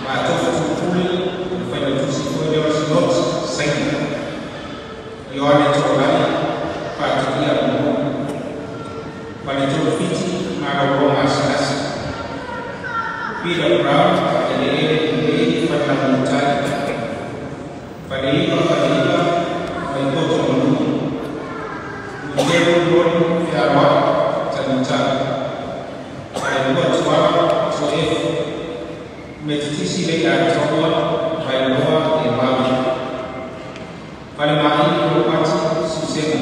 Maatofu Tuupule o le Failautusi foi lea o le SINOTI, Saina. Ioane Tolai Faatogia Anumoa. Faletolu Fiti Malologa Asiasi. Peter Brown Eleele Lelei Falelagumatai. Faleiva Faleiva Faitoto Manu. Luteru Loli Fealoai Talimatau. Falelua Tuala Tuaefu. Metotisi Lei Atoa Vailoa e Maui. Falema'i Ropati Susega.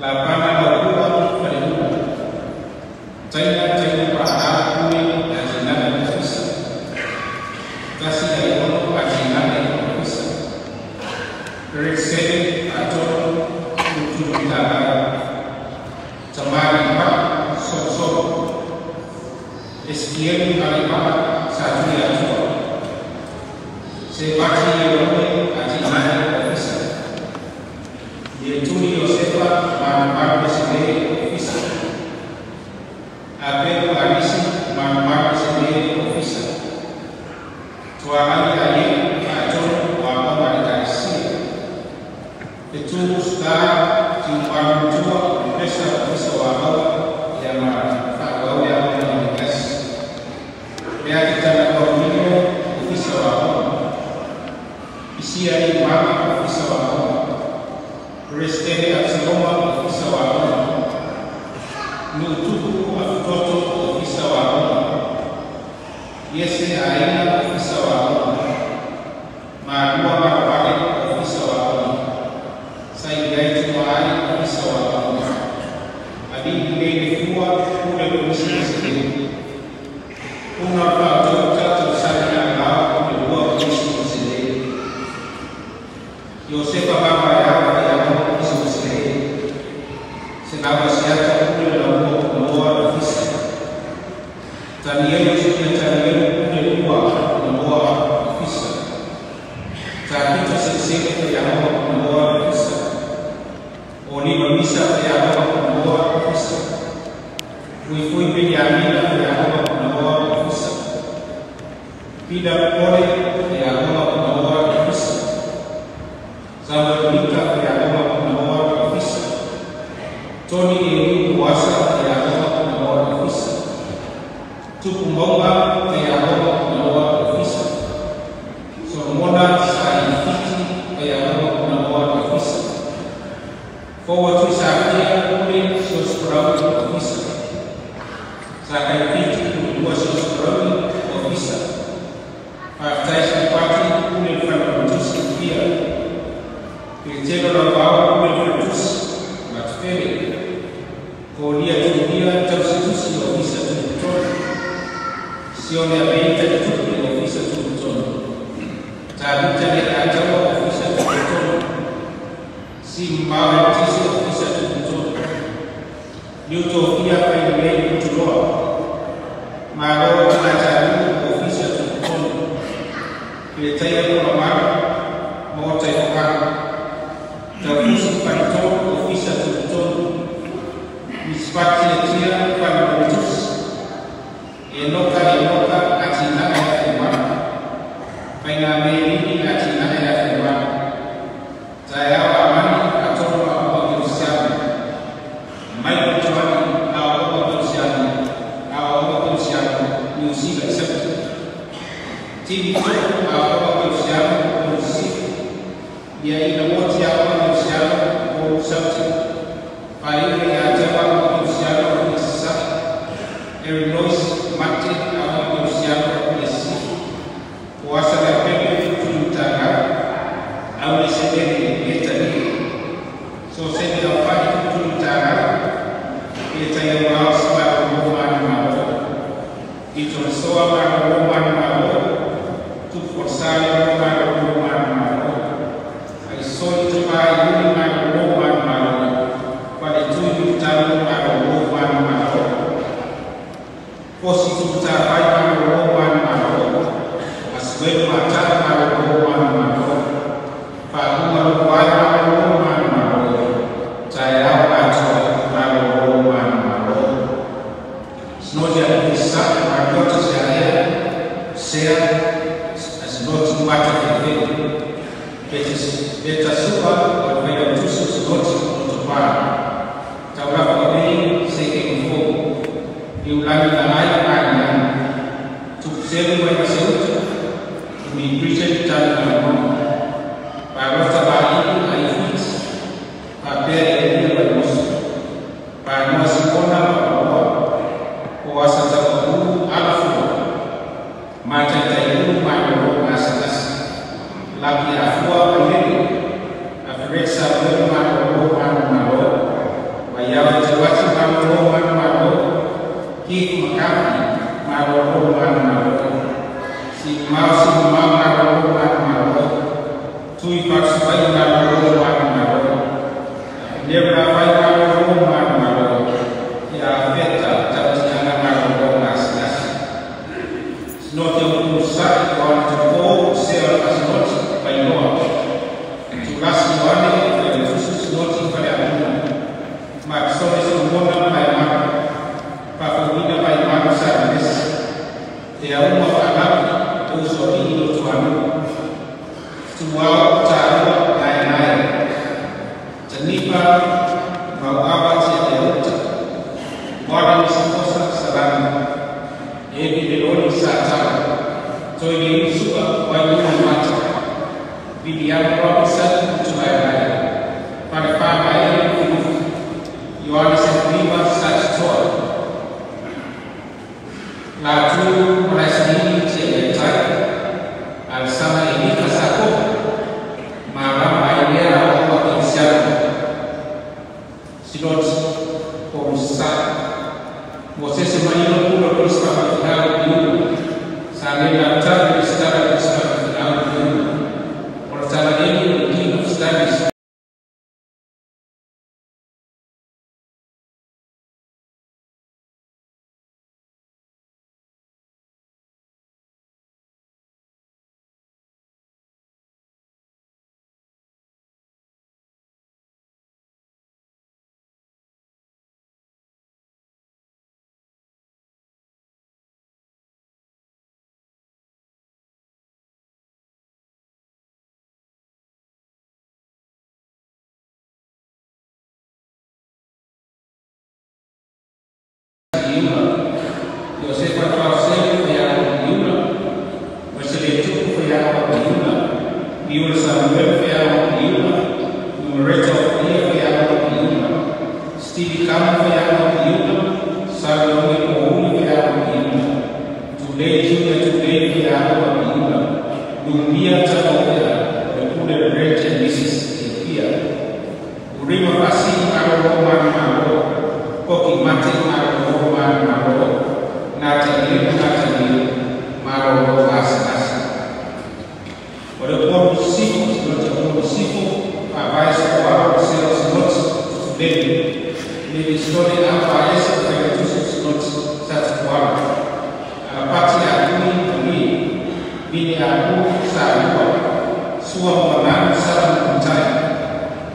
Lapana Laupua Falelua. Taina Taina Pa'a Pule Atina'e Ofisa. Tasi Aiono Atina'e Ofisa. Grade 7 Atonu Utulutalaga. Tamari Pa Soso. Eskielu Alimaa Satui Atua. Sebati Ierome Atina'e Ofisa. Ietuni Iosefa Manumaru Sile Ofisa. Apelu Arisi Manumaru Sile Ofisa. Tualagi Aye Atonu Wama Marikaisia. Peturu Star Tiumaru Tua Pesa Ofisa Wamaua Ia ma fa'auau le aoga i kasi. Mea Kitana Paulino Ofisa wa Aoga. Isia i Mama Ofisa wa Aoga. Presidente Absaloma Ofisa wa Aoga. Nu'utupu Afutoto Ofisa wa Aoga. Iese Aina Ofisa wa Aoga. Malua Marawale Ofisa wa Aoga. Saigai Tumaai Ofisa wa Aoga. Alii Lele Fua Pule Polisi Mesele. Una Fa'atouta Tausali Agao Pule Lua Polisi Mesele. Iosefa Mama Ia Faiaoga Polisi Mesele. Senava Siata Pule Laua Punoa Ofisa. Tanielu Suia Tanielu Pule Lua Punoa Ofisa. Tapita Selesele Faiaoga Punoa Ofisa. Oliva Misa Faiaoga Punoa Ofisa. Fuifui Peniamina Faiaoga Punoa Ofisa. Pida Pole Faiaoga Punoa Ofisa. Samuel Mika Faiaoga Punoa Ofisa. Tony Eli Kuasa Faiaoga Punoa Ofisa. Tupu Mauga Faiaoga Punoa Ofisa. Solomona Saifiti Faiaoga Punoa Ofisa. Forward to Safia Pule Sosbraui Ofisa. Sakaifiti Pule Lua Sosbraui Ofisa. Fa'afetai Sipati Pule Failautusi Pia. Petelo Lavao Pule Falatusi Matufele. Kolia Tulia Tausitusi Ofisa Tumutonu. Sione Abeita Tupe Ofisa Tumutonu. Tabita Le Ataua Ofisa Tumutonu. Simbawe Tisi Ofisa Tumutonu. Niutofia Failelei Utuloa. Malo Tinatalu Ofisa Tumutonu. Piletaia Kolamanu Maota i Fokana. Taufusi Faletolu Ofisa Tumutonu. Misipati Atia Failautusi. Enoka Enoka Atina'e Afemanu. Faigāmelini Atina'e Afemanu. Taeao Amani Atonu Aoga Kerisiano. Michael Tuani Aoga Kerisiano. Aoga Kerisiano Niu Sila Isapti. Timi To'u Aoga Kerisiano Sisifo. Liaina Moti Aoga Kerisiano Sapti. Faaiuga ia te Aoga Kerisiano Sasa'i. Erinois Mate Aoga Kerisiano Sisifo. Oasa Leapepe Tulutagaga Auleselele Etali. Sosene Aufa'i Tulutagaga Etaiauao Simalolo Manumalo. Itolosoa Malolo Manumalo. Tupu Forsale Malolo Manumalo. Aisoli Tupaiuli Malolo Manumalo. Faletui Sea Sinoti Mata Fefele Beta Supa o le Tusu Sinoti Motopā Taulafa Mabeni Seke Mfo Iulani Lalai Aina Tukuselu Wai Maseuta Mi Bridget Tani Malamona Parota Ba'iku Aifuiti Papea Elia Vaimoso Panoa Sikona Papaoa O Asa Tapaku Alafua Mataitailu Malolo Asalasi Laki Afua Pailele Aferesa Welu Malolo Manu Malo Waiawa Tiwati Malolo Manu Malo Kiku Makapi Malolo Manu Malo Simau Simau Malolo Manu Malo Tui Faksuai Malolo Manu Malo Nebra Fai Malolo Manu Malo Ia Feta Tautiana Malolo Asalasi Sinoti o Musai o Antupo Sea Sinoti Painoa Tulasi Ioane Failatusu Sinoti Falealuna Maxone Solomona Paimanu Pafuina Paimanu Sarnesi Te Auma Fa'alapi Uso'i Lotuanu Tuau Taua Naenae Tanipa Mauava Tiateuta Wara Misikosa Salami Evi Leloni Satara Toi Leusua Wailuma Mata Viviana Robinson Tumaimai Farefamae Funufu Ioane Sekulima Satitoa Latu Malaisini Tiatai Alsama Elika Sako Marama Ailea Oa Kinsiano Sinoti Komusa Mosese Manino Pulo Krista Mafinau Piula Salela Tavi Stara Krista Mafinau Piula Ortalaneni Dean of Studies Josefa Fausel Fiago Piula, Wesley Tuku Fiago Piula, Piula Samuel Fiago Piula, Numeretta Fia Fiago Piula, Stevie Kamu Fiago Piula, Salome Ouli Fiago Piula, Tule Junior Tule Fiago Piula, Lumia Taopea, Lepule Brett and Mrs. Epia, Urima Fasi Marolo Manu Koki Mate Marolo Manu Nataliu Nataliu Marolo Asalasi. O le Polo Sifo, Sinoti Polo Sifo, Pavai Sokoaro Seo Sinoti Tutulele, Livistone Alfa Ese Failatusu Sinoti Satikoaro, Alapati Akui Tuli, Vini Aku Sa'alua, Sua Moananu Sa'amukutai,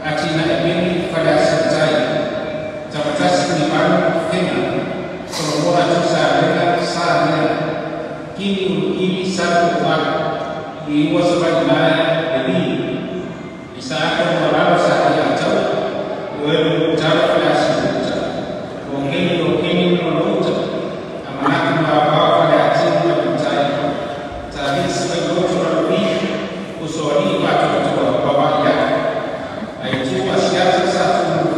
Atina Emeni Faleasintai, Tamatasi Kulipanu Fenga, Solomona Tusa Arena Sa'ania, Kini Ulukini Sa'amukuai, Iwa Sabainaya Eli, Isaaka Moalalo Sa'ia Atau, Uelu Tara Faleasiuta, Lokeni Lokeni Nolota, Amanaki Maapao Faleatini Makutai, Talisi Mailoto Nalupi, Usoli Patutua Baba Yaka, Aitu Asiata Satu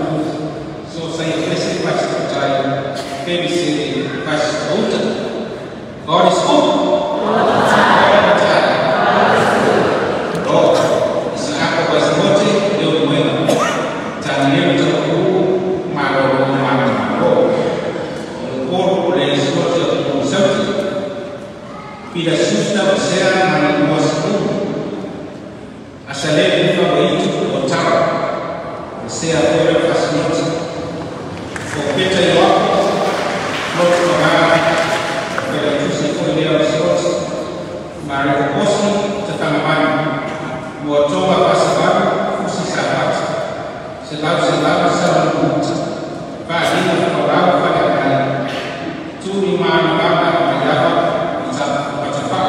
So Saifese Patutai, Pebisere Patuta. God is good. All the time. All the time. Lord, Isaaka Waisimote, Leo Mwema, Tanielu Taku, Malolo Manu Malo, Olokoro Leisimote Okusauti, Pila Susta Osea Mani Mosiku, Asalele Favorito Otara, Osea Fore Fasinoti, Opeta Ioapo, Lot Mara, Failatusi Foilea Sinoti, Marikokosi Tatangamani, Moatoa Pasavanu Fusi Sapati, Selau Selau Salamuta, Fa'alina Falau Faleakai, Tui Maana Baba Maiava Patafa,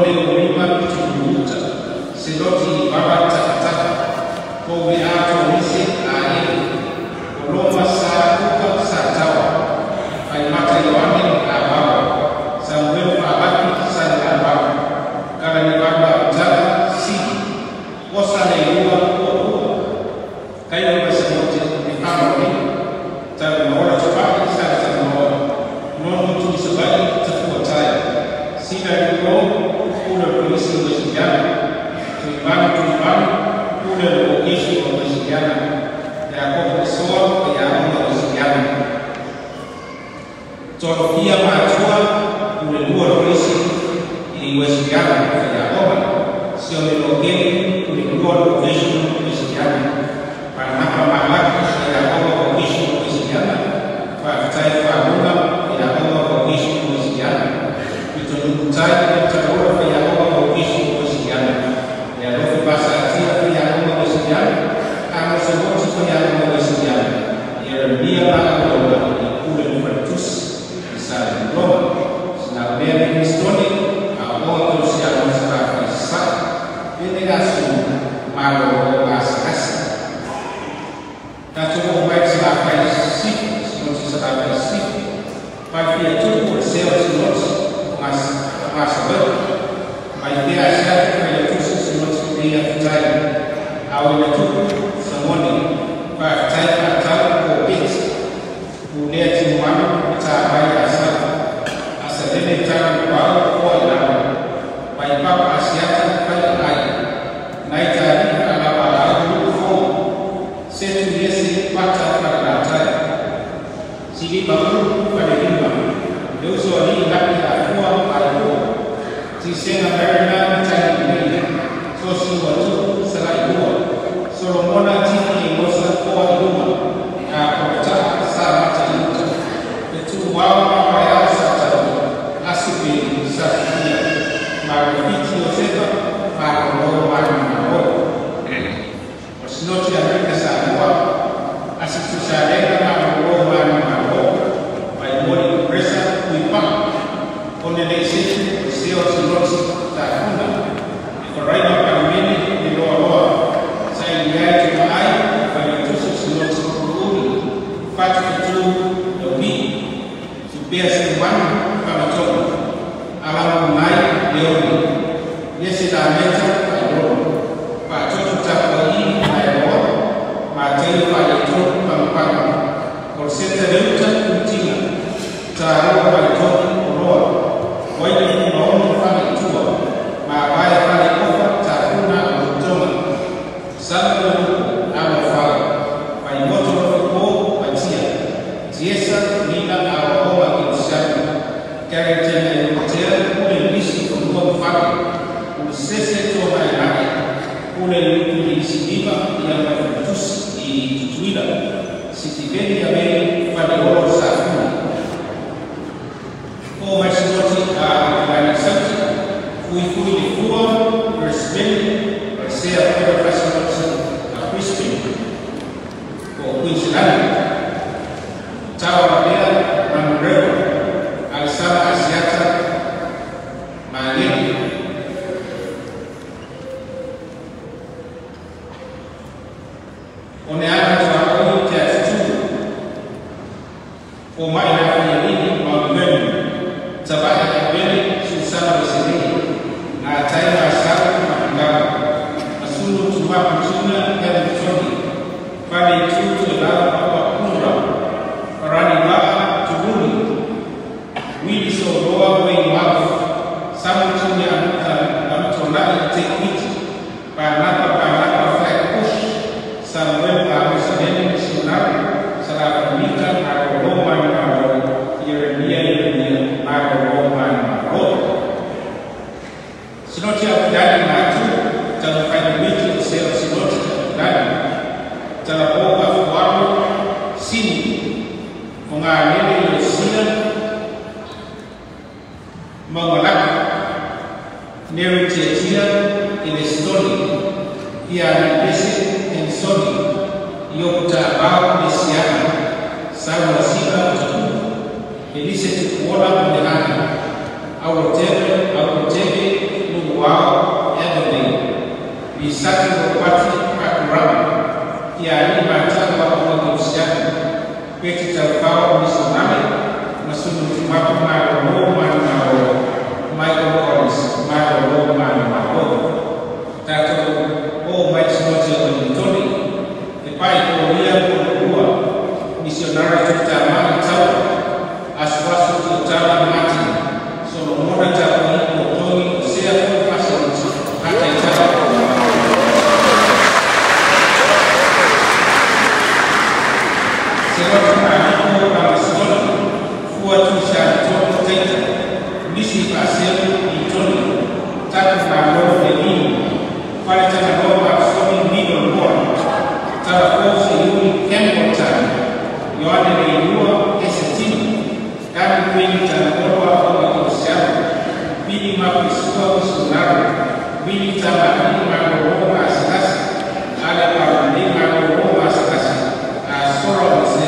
None Urima Tuuta, Seloti Baba Takataka, Kobe Ato Nisi Ae, Oloma Sa Kuka Sa Tawa, Faimata Ioane Abawa, Samuel Fabaki Sa Abawa, Kalani Baba Utaka Siki, Osa Leilua Kua, Kailo Masanoti Nifamoni, Talu Maora Tupaki Sa Talumaora, Nono Tuisabai Tafuatai, Sina Riko, Pula Polisi Wesiana, Tuimanu Tuimanu, Pula Lokishi Wesiana, Yakobo Soa, Yaona Wesiana. Torofia Matua, Pula Lua Polisi Wesiana, Yakoba, Sione Lokeni, Pula Lua Lokishi Wesiana, Panapa Malaki, Yakoba Lokishi Wesiana, Fatai Fahuna, Yakoba Lokishi Wesiana, Tai Tarora Yakoba Lokishi Wesiana, Yalofi Basatia Yakoba Wesiana, Amosomoto Yakoba Wesiana, Yeremia Baadola, Pule Fatus, Isai Roma, Sinabere Mistoni, Aoa Luciano Sarafi Sa, Venegasu, Malo Asasi. Tatuo Mai Sarafi Sif, Sinoti Sarafi Sif, Pafia Tupu, Seo Sinoti, Mas Mai Pea Siati, Faiatusi, Sinoti Pea Fitai, Au Tupu, Samoni, Fatai Fatal, Kopit, Ulea Timuanu, Ta Mai Asal, Asalene Tau Wau, Koa Ilama, Mai Papa Asiata, Fai Ai, Nai Tari, Alapa Au, Fo, Setu Yesi, Pata Falatai, Sili Baku, Falelima, Leuso Ali, Laki Afua, Aipo, Tisena Merina, Tani Sosi Watu, Salai Lua, Solomona Tiki Mosa, Koa Iluma, Akota, Sa Mata Iuta, Etu Wao Mapaya Satani, Asipe, Safia, Marifiti Yosefa, Marolo, Marimo, Osinoti Amerika Samoa, Asitu Salega, Marolo, Marimo, Maimoni Presa, Kuipa, Onelese, Seo Sinoti, Tafuna, Ekoraima Palmeni, Niloa Loa, Sailiai Tumaai, Valitusu Sinoti Uri, Fatu Fitu, Laumi, Supea Simwanu, Pamatono, Alamunai, Leoni, Yese Lameta, Pailolo, Patoto Tapuai, Nairoa, Mateo Paleto, Pampanga, Corseta Leuta, Utina, Taroa Paitoni, Oroa, Waini Maoni Faletua, Mawaya Falekofa, Tafuna, Lutoma, Salmo Amofala, Paimoto Rofo, Patia, Tiesa, Nina, Aoa, Kinsani, Carrington, Hotel, Pule Nisi, Fonua Fale, Usese Toha Ilaki, Pule Lukuli Siniva, Ia Mafutus, I Tutuila, Sitiveni Ameri, Faleoro Safuna. O Masinoti a Lani Santi, Fui Fui Le Fua, Brisbane, Sea Pera Masinoti a Brisbane, o Queensland, Tawa Mabea, Manurewa, Alisama Asiata, Maleni. Oneana Tuakoi Te Atutu, O Mai Na Manuel, Tabai Abeli, Susana Weselei, Na Taima Saru Makungama, Asunu Tuma Kutuna Hemtoni, Fale Tutu Lau Papa Kura, Farani Maa Turuni, Wili Soloa Wei Mafu, Samu Tuni Anutonai Te Iti, Panapa Panapa Fai Kush, Samuel Amusalene Missionari, Salafamika Marolo Marolo, Yeremia Yeremia, Marolo Marolo. Sinoti Abdali Matu, Talafai Wiki, Seo Sinoti Abdali, Talapoka Fuaru, Sini, Fongalele Yosia, Mangolaka, Neri Tietia, Elestoni, Ia Bese Ensoni, Yokuta Abao Mesiana, Salwa Siba Utaku, Elise Tukuola Mdelana, Awotebe, Awotebe, Ilisati Ropati Pakurama, Ia Ali Matau wa Oma Kerisiano, Peti Taufao Missionary, Masunu Tumapu Malolo Manumalo, Michael Collins, Malolo Manumalo. Tatou o mai Sinoti o Nitoni, Te Pai Koria Polua, Missionary Tutamani Tau, Asuasu Tutala Mati, Solomona Tapui Otogi Osea Fasinoti, Hata Itala. Serota Maliko Ramasoni, Fua Tusa Tonu Teta, Nisi Faselu Itoni, Taku Malo Velini, Fale Tanaloa Marsoni Nino Loa, Talafou Seiuli Campbell Tani, Ioane Leilua Esetini, Kami Kwini Tanakoloa Oma Kerisiano, Bili Mapisua Missionary, Bili Tamani Malolo Masilasi, Ale Parani Malolo Masilasi, Asoro Mise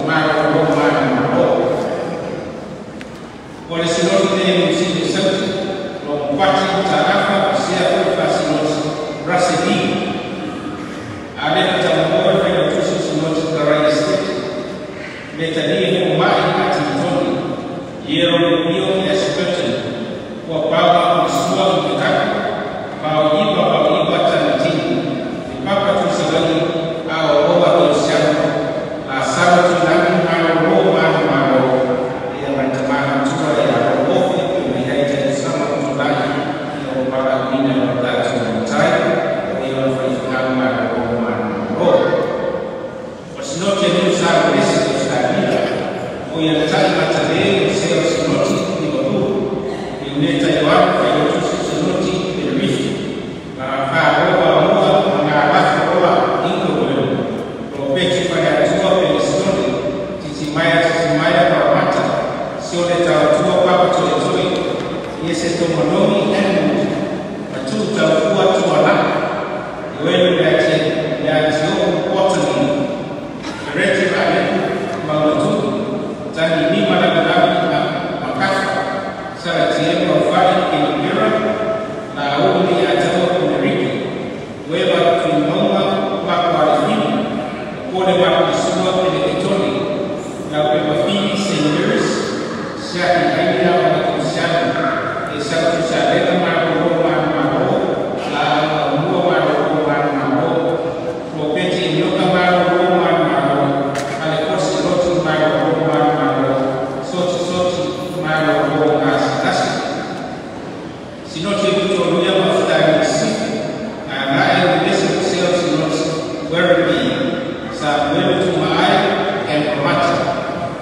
Malolo Manumalo. O le Sinoti le Musini Sauti, Lompati Tarafa Osea Ufa Sinoti, Rasedi, Ale Tamoa Fenotusi Sinoti Karai State, Metani Homai Atitoni, Iero Lepio Esperton, Ua Paua Misua Ipekaku, Pau Ipa Pau Ipa Tanatini, Te Papa Tusalagi Ao Oa Kerisiano, La Salo Tunami Malolo Manumalo, Ia Maitamana Tua Ia Ofi, Pe Mai Sama Tulagi, Ia o Palauina o Tatou Matai, O Ia o Faifugau Malolo Manumalo. O Sinoti e Niu Sa Lesi Australia, O Ia Tai Matale o Sea o Sinoti Liverpool, Leoneta Ioane Failotusi Sinoti Tenerife, Ma Faaroa Mua Ma Ngalafa Roa Ingo Ropeti Faleatua Pelestone, Titimaya Titimaya Paramata, Sione Tautua Papa Toetoe, Iese Tomonogi Henwood, Matu Taufua Tuana, Ioelu Leatio Potani, Fereti Valeku Maunatuki, Tani Lima Lavilagi Makafa, Saratiego Fale Kelipira, La Uli Ataua Kuneriki, Weba Tuimaunga Makualefini, Pole Makuisua Peleketoni, Laupepafili St. Mary's, Siaki Aina o Kerisiano, E Sautusalega Malolo Manumalo, La Aumua Malolo Manumalo, Ropeti Inoka Malolo Manumalo, Alekosi Loti Malolo Manumalo, Soti Soti Malolo Masilasi. Sinoti Victoria Mafutani Sifu, Anae Lesi Seo Sinoti, Werribee, Samuel Tumaai and Pamata,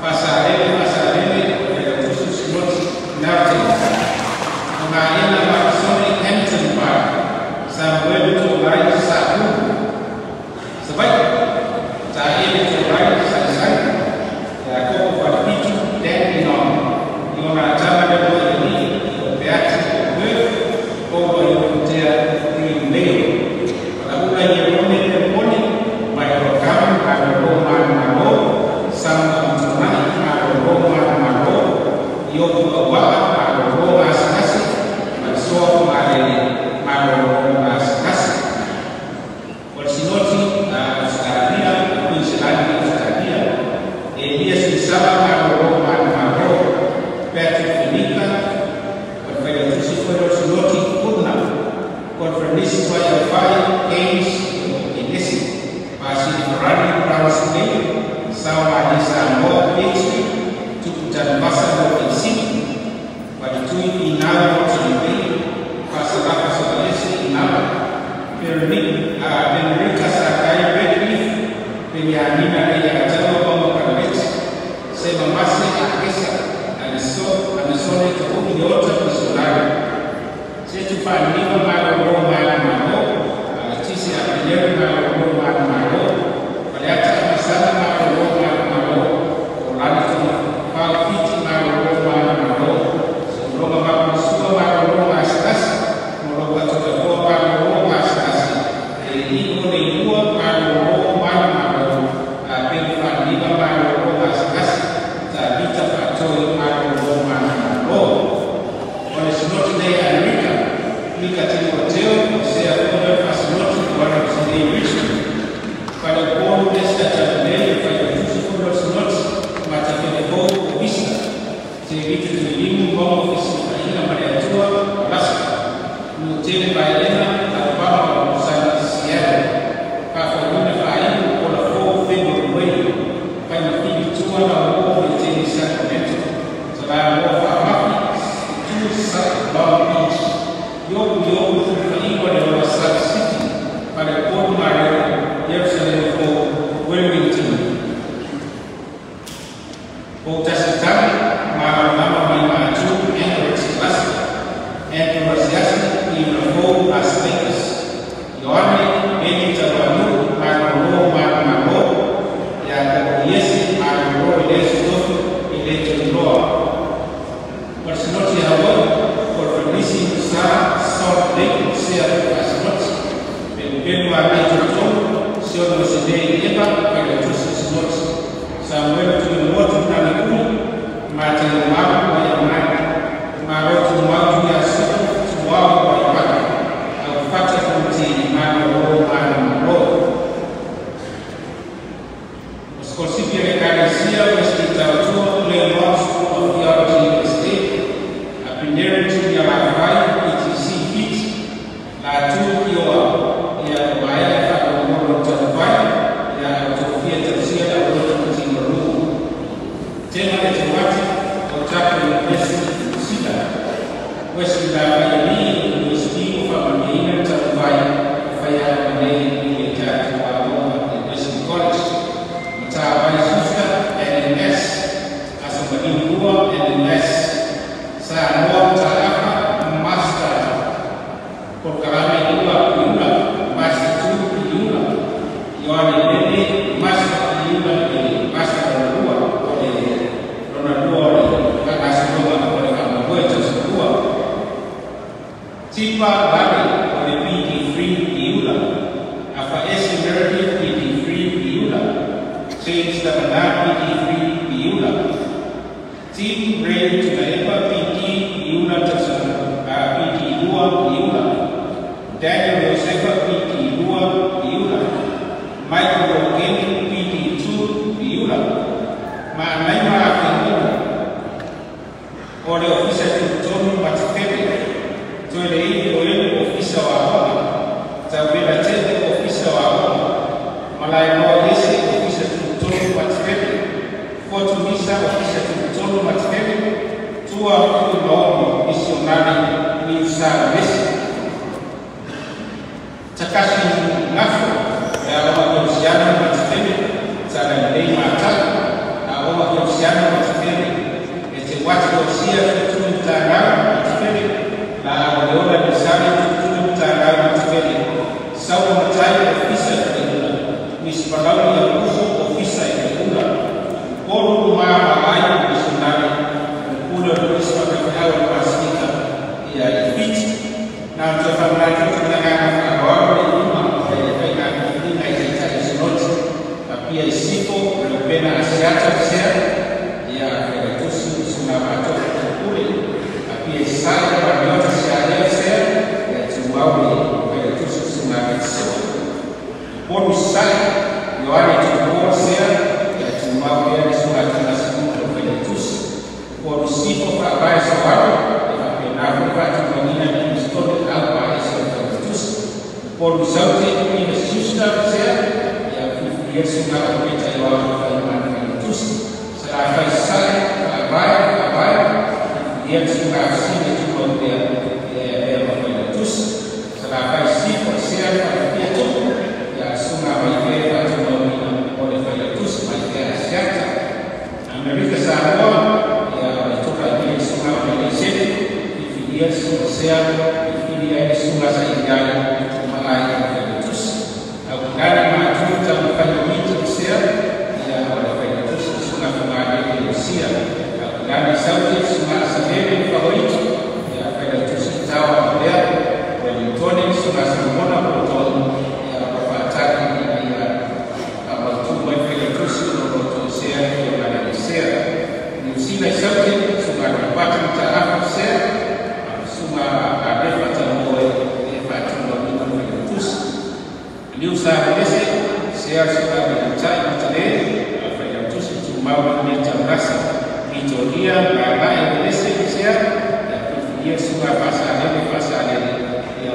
Pasarele Pasarele, Velatusu Sinoti Narte, Maina Marsoni Hampton Park, Samuel Tumaai Sahu, Sabai, Taele Tumaai Saisai, Yakobo Falipitu Dan Inon, Iona Tama de Boyani, Opeati Ope, Obo Yokutea Green Leo, Palaula Yerone Leponi, Michael Kam, Malolo Manumalo, Sam Antonai, Malolo Manumalo, Yoku Awa, Malolo Masilasi, Malsoa Malele, Malolo Masilasi. O Sinoti Australia, Queensland Australia, Elias Isaba Malolo Manumalo, Patrick Fenika, Failotusi Fodo Sinoti Putnam, Conference Tuayafai, Keynes, Enesi, Pasi Ferrari Browns Bay, Sawa Alisa Moa Bixby, Tukutan Basa Loki City, Paditui Inara Watson Bay, Pasalaka Sobalesi Inara, Benrika Sakai Redcliffe, Benyanina Leia Ataua Bama Kaleti, Sema Mase Akesa, Anisone Taui Yota Missionary, Setu Fanima Malolo Manumalo, Alatisi Apineri Malolo Manumalo, Paleata Amasana Malolo Manumalo, Orlando Palfiti Malolo Manumalo, Soloma Makusua Malolo Masilasi, Moloka Tutafoa Malolo Masilasi, Eliko Leilua Malolo Manumalo, Apelu Fanima Malolo Masilasi, Tabita Fatoi Malolo Manumalo. O le Sinoti Lea Enrika, Mika Timoteo, Osea Fodo Fasinoti Tele Vaelena Alabama Sana Seattle Faafouina faaiu o le 4 February Faimafili Tua na o le Tele Sacramento Salanoa Faamafi Tu Sa Long Beach Ioku Ioku Fufaiga le Ola Salt City Falepolu Mareo Yerusalemu Fou Wilmington Poutasi Tali Malamalama mai Maatu Anchorage Alaska Andrew Asiasi i Fou Las Vegas Ioane Beni Taluanu Malolo Malomalo Ia Ko'o Iesi Malolo i le Tofi i le Toluloa O le Sinoti Hawaii o le Felisi Sa Salt Lake Sea Fasinoti Pelupelu Agai Tolutolu Siona Masine i Epa Failautusi Sinoti Samuel Tuinumotu Naniuli Mataimalu mai Amani Malo Tumau Tuia Sio Tuau Waipaka Au Fata Futi Malolo Malomalo O Sikolasipi a le Ekalesia Wesley Tautua Leonor School of Theology USA Apineri Tuialafai ETC Fiti Latu Kioa Ia Maea Faalogologo Taumafai Ia Autofia Tausia le Aulotu Timalu Tema le Tauati Otago University Niu Sila Wesley Lafaialii University o faamanuiaina le taumafai o faiaoga nei i le tatou aoga i Wesley College Matavai Susta NMS Aso Maliu Lua NMS Samoa Mataafa Master Polokalame Lua Piula Master 2 Piula Ioane Lele Master Piula le Master lona lua o le lona lua o le faagasologa o le faamoemoe tausaga lua Tipa Lale o le PD3 Piula Afaese Meredith PD3 Piula James Tabana PD3 Piula Tim Ray Tunaepa PD Piula tausaga PD 2 Piula Daniel Josefa PD 2 Piula Michael Ogeni PD 2 Piula Maanaima Afeguga o le Ofisa Tutotonu Matifele Toelei'i Oelu Ofisa o Aoga Tauvela Tele Ofisa o Aoga Malaeloa Iese Ofisa Tutotonu Matifele Fotumisa Ofisa Tutotonu Matifele Tua U'umaono Misionari Niusa Vesi Takashi Gafo le Aoga Kerisiano Matifele Talalelei Mata'u Aoga Kerisiano Matifele E te uati Osia Fetuli Matagau Matifele La Aoleola Nisali Tutuli Matagau Matifele Saua Matai Ofisa Faleula Misipalauli Aukuso Ofisa i Faleula Polu Uma Malai Misionari Pule o Luisi Faafeau le Pasifika ia i Fiti na o toe faamanatu atu le agaga faaaloalo le iuga o le faigafiliga i taitai o Sinoti Apia i Sifo o le Upena Asiata Sea ia Failautusi Susuga Maatoa Pule Apia i Sasae Paliota Sialea Sea ia tumau le Failautusi Susuga Fetisoa Polu Sasae Ioane Tupuola Sea ia tumau pea le Susuga Tuimasinu o le Failautusi Polu Sifo Faavae Soalo e faapena foi faatulagaina le Mistone Aupaese o le Failautusi Polu Saute Ina Schuster Sea ia filifilia Susuga Opeta Ioao Faima le Failautusi Salafai Sasae Faavae Faavae filifilia le Susuga Afesini e tumau pea ia avea ma Failautusi Salafai Sifo Sea Faalafia Tupu ia Susuga Maifea faatumauina o le Failautusi Maifea Asiata Amerika Samoa ia o le toka i le Susuga o Meleisele filifilia le Susuga Sea filifili ai le Susuga Sailiai Maai o le Failautusi Aukilani Maatu Taumafai Miti Sea ia o le Failautusi Susuga Fagalele Iosia Aukilani Saute Susuga Asalele Fagoiti ia Failautusi Tawa Lea Wellingtone Susuga Solomona Poto ia faatali ina ia faamautu mai Failautusi o lo Sea i o Sea Niu Sila i Saute Susuga Ropati Mataafa Sea Susuga Alefa Tamoe e faatumauina Failautusi Liu Sa Lese Sea Susuga Melitai Matale Failautusi Tumau le Taurasi Vitoria Lalae Lese Sea ia filifilia Susuga Faasalele Faasalele ia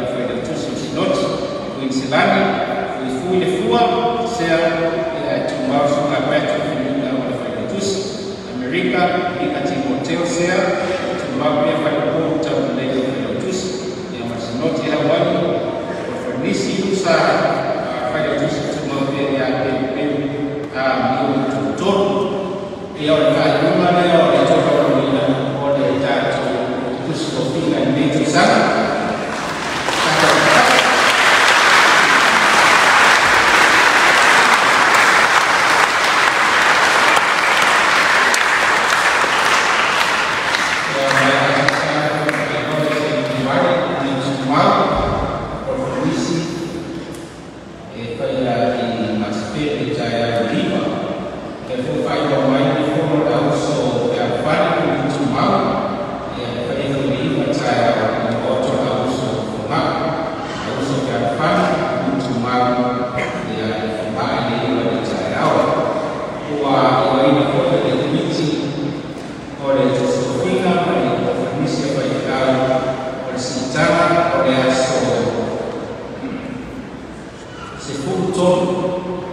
Ina Timoteo Sea, tumau pea falepo taulelei o Failautusi. Ia ma Sinoti Lauani o Fernisi Usa Failautusi, tumau pea ia Peupeu Amio Tutonu. Ia, o le faaiuga lea o le tolaulauina o le tatou Tusi Tofiga i lenei tausaga. Ua 13